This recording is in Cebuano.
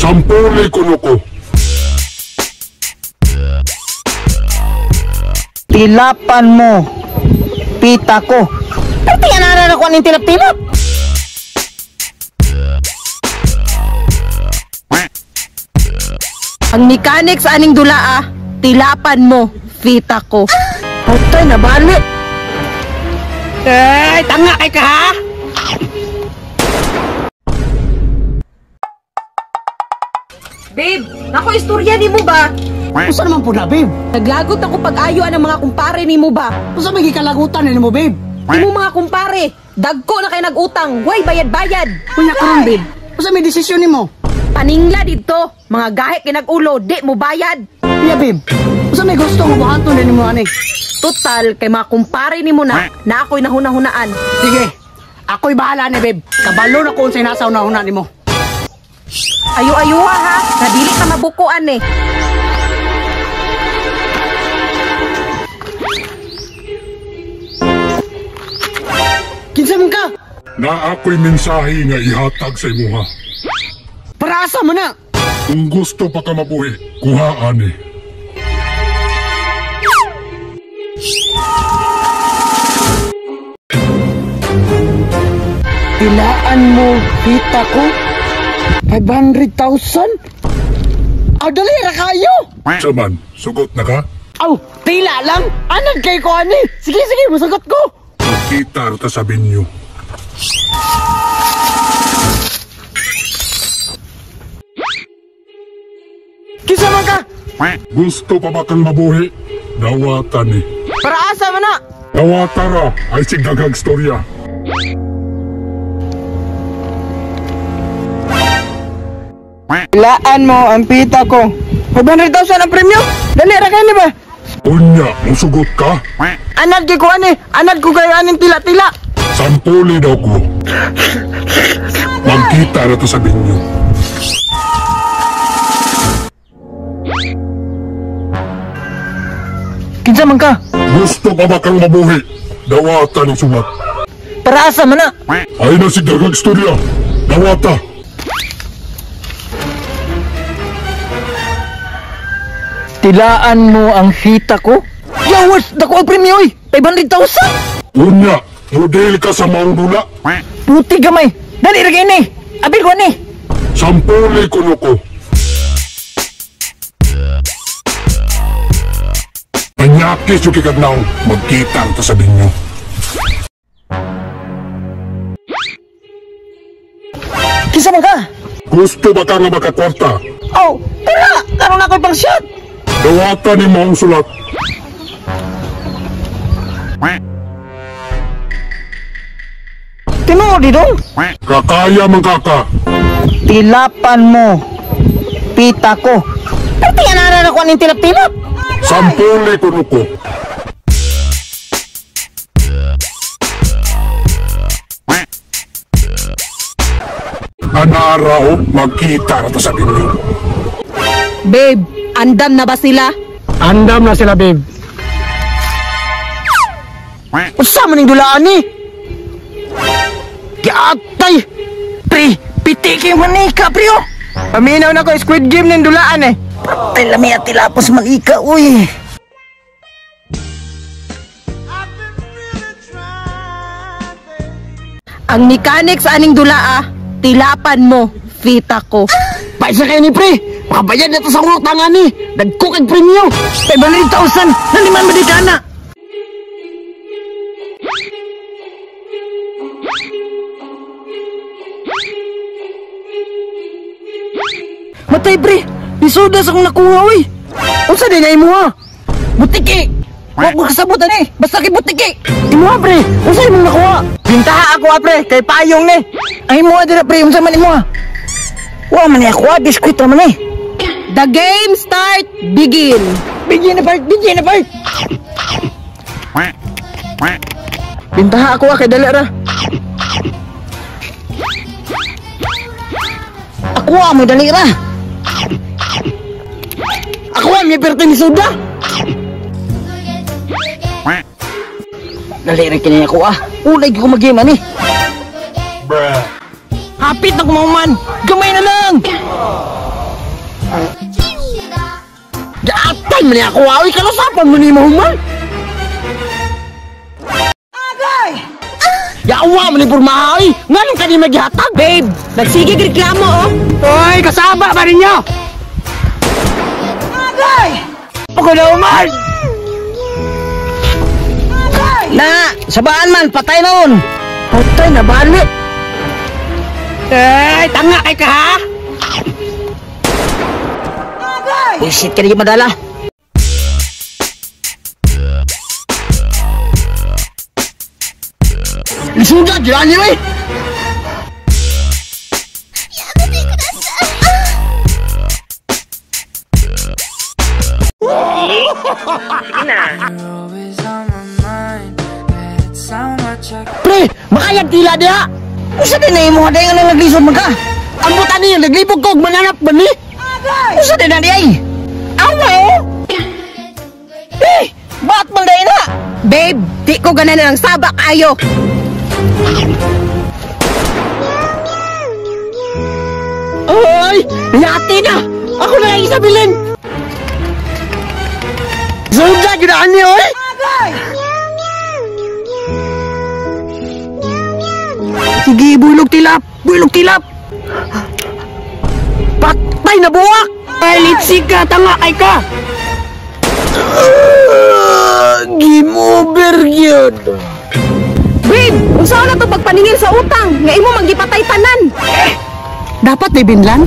Sampuli kuno ko. Tilapan mo, pita ko. Pero tingnan na ko aning tilap-tilap. Ang mechanic sa aning dulaa, tilapan mo, pita ko. Patay na balik. Eh, tanga kay ka ha? Babe, nako istorya nimo ba? Usa naman po na, babe? Naglagot ako pag-ayo ang mga kumpare nimo ba? Usa may gikalagutan nimo, babe? Imo mga kumpare, dagko na kay nag-utang, way bayad-bayad. Unya karon, babe. Usa may desisyon nimo? Paningla didto, mga gahi kay nag-ulo, di mo bayad. Unya, babe. Usa may gusto nga buhaton nimo ani? Total kay mga kumpare nimo na, na ako'y nahuna-hunaan. Sige. Ako'y bahala ni, babe. Kabalo na ko unsay nasa una-huna nimo. Ayo-ayoha ha, nadili ka mabukuan eh. Kinsa man ka? Na ako'y mensahe nga ihatag sa imuha. Para asa man na? Kung gusto pa ka mabuhi, kuhaan eh. Tilaan mo, pita ko? 500,000? Aw, dali ra kayo! Saman, sugot na ka? Aw, tila lang! Anad kay ko ani! Sige, sige, musugot ko! Magkita ra ta sa binyo. Kinsa man ka? Gusto pa ba kang mabuhi? Dawatan eh. Para asa man na? Dawatan ra, ay sigdagag storya. Tilaan mo ang pita ko. 500,000 ang premyo? Dali ra kayo ni ba? Unya, musugot ka? Anad kay ko ani, anad ko kayo aning tila-tila. Sampuli daw ko. Magkita ra ta sa binyo. Kinsa man ka? Gusto pa ba kang mabuhi? Dawatan ang sumat. Para asa man na? Ay na sigdagag storya. Dawata. Tilaan mo ang hita ko? Yawas! Dako ang premyo oy! 500,000! Unya, model ka sa maong dula. Puti gamay! Dali ra kay ni! Abil ko ani! Sampuli kuno ko. Anyakis yung kikagnaw, magkita ta sa binyo. Kinsa man ka? Gusto ba ka nga makakwarta? Aw, tara! Karon ako'y pang shot! Dawatan ni maong sulat. Tinuod didong? Kakaya man kaka. Tilapan mo, pita ko. Pero tingnan na ko aning tilap-tilap. Sampuli kuno ko. Anara o, magkita na ta sa binyo. Babe, andam na ba sila? Andam na sila, babe. Unsa man ning dulaan ni? Giatay! Pre, piti kay manika, pre oh. Paminaw na ko Squid Game ning dulaan eh. Patay lami at tilapos manika, uy. Ang mechanic sa aning dulaa, tilapan mo, pita ko. Paisa kayo ni pre. Makabayad na to sa utang ani. Dagko kag premyo. 500,000! Naliman ba di ka na? Matay pre! Isuda sa akong nakuha oy! Unsa din na imuha? Butiki! Wa ko kasabot ani! Basta kay butiki! Imuha pre! Unsa imong nakuha? Bintaha ako pre kay payong ni. Ay imuha dira pre! Unsa man imuha? Wa man ni ako ah, biskwit ra man eh! The game start, begin! Bigyan na part! Bigyan na part! Bintaha ako kay dali ra. Ako ah, may dali ra! Ako may perti ni suda. Dali ra kini ako ah! Ulay ko mag-game ani! Bruh. Hapit na kumahuman! Gamay na lang! man ni ako awi kalusapan mo ni mahuman. Agay! Yawa man ni pormaha oy. Nganong kani maghihatag? Babe, nagsige reklamo oh. Oy, kasaba ba ninyo? Agay! Ako na human! Na, sabaan man patay noon. Patay na bali. Eh, tanga kay ka ha? Bullshit ka na madala. Lisuda, gilani oy! Always on my mind. That's how much I Pre, makayag tila diha. Usa din na imo dahil nga naglisod man ka. Ang buta niyo naglibog kog mananap man ni. Usa din na di ay. Awa oh. Eh, ba't man dai na? Babe, di ko ganan ang saba kayo. Oy, yati na. Ako na lang isabilin. Suda gyud ani oy. Sige, builog tilap! Builog tilap! Patay na buwak. Ay, litsig ka! Tanga kay ka! Game over gyud. Babe, unsa na to pagpaningil sa utang? Nga imo manggipatay tanan. Dapat may binlan?